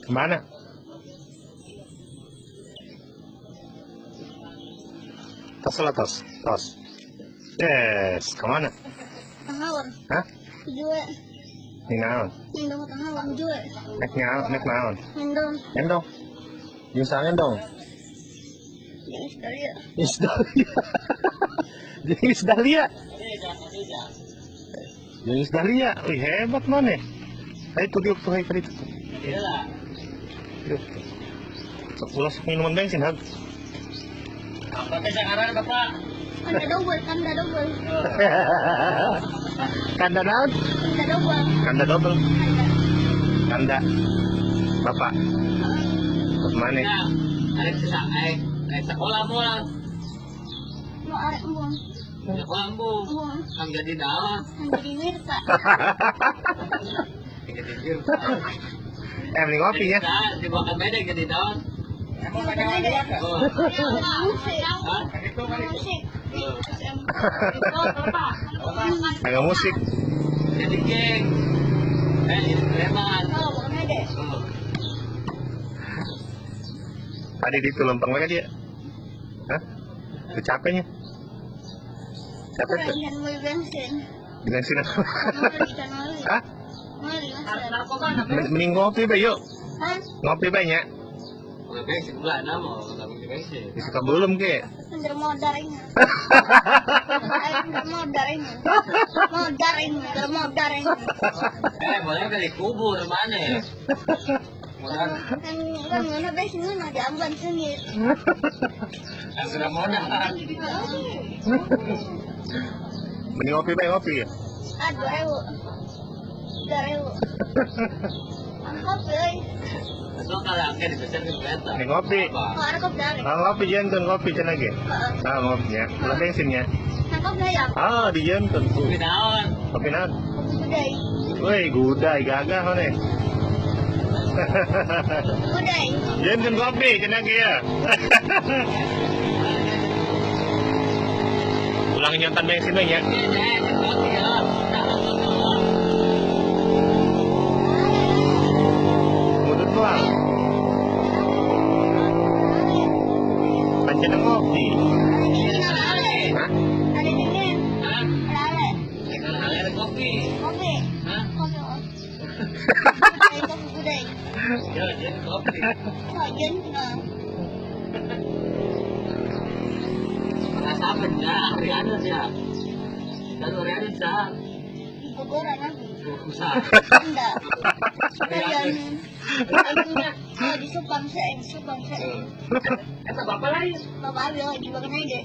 Kemana? Tos lah, tos. Tos. Yes, kemana? Tangawan. Hah? Jue. Ini naon? Ngendong tangawan jue. Nek naon, nek naon? Ngendong. Endong. Jeung saha endong? Jeung Isdalia. Isdalia. Jeung Isdalia. Jeung Isdalia. Wih, hebat mana? Ayo tuh diuk tuh, ayo tadi tuh. Diuk tuh. Sok ulah sok minuman bensin, hag. Apa teh sekarang, Bapak? Kanda double, kanda double. Kanda naon? Kanda double. Kanda double. Kanda. Bapak. Terus mana? Arek arek sekolah moal. Mau arek embung. Sekolah embung. Kang jadi naon? Kang jadi Mirta. Jadi Mirta. Beli ngopi ya. Dibawa beda jadi naon? Musik. Agak musik. Jadi geng. Preman. Tadi itu lempeng lagi dia. Hah? Tuh capeknya. Capek tuh. Di bensin. Hah? Mending ngopi be yuk. Ngopi banyak. Bensin ulah nama, nggak bensin. Suka belum ke? Bener modar ini. Modar ini. Modar ini, modar ini. Boleh kali kubur mana? Modar. Kan mana bensin mana jamban sengit. Sudah modar. Mending ngopi bae ngopi ya? Ah, 2.000. 2.000. Kopi. Ini ngopi. Ah, ngopi jantan, kopi cenah ge. Ah, ngopinya. Ulah bensinnya. Ah, di jantan. Kopi naon? Kopi naon? Kopi gudai. Woi, gudai gagah mana? Gudai. Jantan kopi cenah ge ya. Ulang nyontan bensin we nya. Pancen ngopi. Hah? Ada dingin. Hah? Ale. Ale kopi. Kopi. Hah? Kopi. Kopi gudai. Ya, jadi kopi. Oh, jen. Pengasapan ya, Ariana ya. Dan Ariana sah. Bogoran aku. Usah. Enggak. Oh, di Subang saya, di Subang saya. Eta bapak lain. Bapak abi di bagian aja.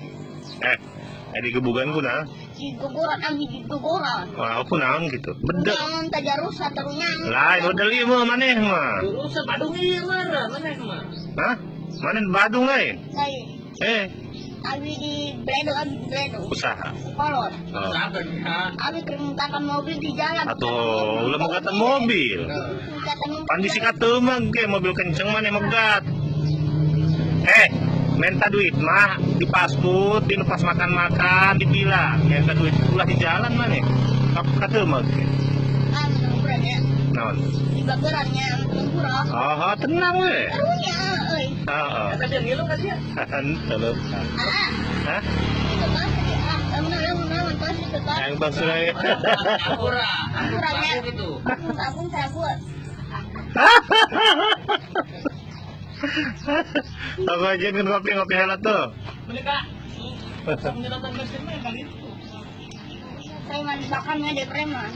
Di gebugan ku naon? Di gogoran, abi di gogoran. Wah, aku naon gitu. Bedek. Naon tajarusa tarunya. Lain bedel ieu mah maneh mah. Jurusan Badung ieu mah, maneh mah. Hah? Maneh Badung lain? Lain. Abi di Bledo, abi di Bledo. Usaha. Kolot. Oh. Abi keringkatan mobil di jalan. Atau ulah megatan mobil. Pandisi kateumang ge mobil kenceng maneh megat. Minta duit mah di pasput, di pas makan-makan, dibilang. Minta duit ulah di jalan maneh. Kateumang ge. Ah, ya. Naon? Di bagerannya tempura. Oh, tenang we. Karunya euy. Heeh. Eta dia ngilu ka dia. Henteu. Hah? Itu pasti ah, naon pasti itu. Yang bang Suraya. Ampura. Ampuranya. Gitu. Ampun cabut. Aku aja ngopi ngopi helat tuh. Mereka. Menyedotan bensin mah kali itu. Preman makannya deh preman.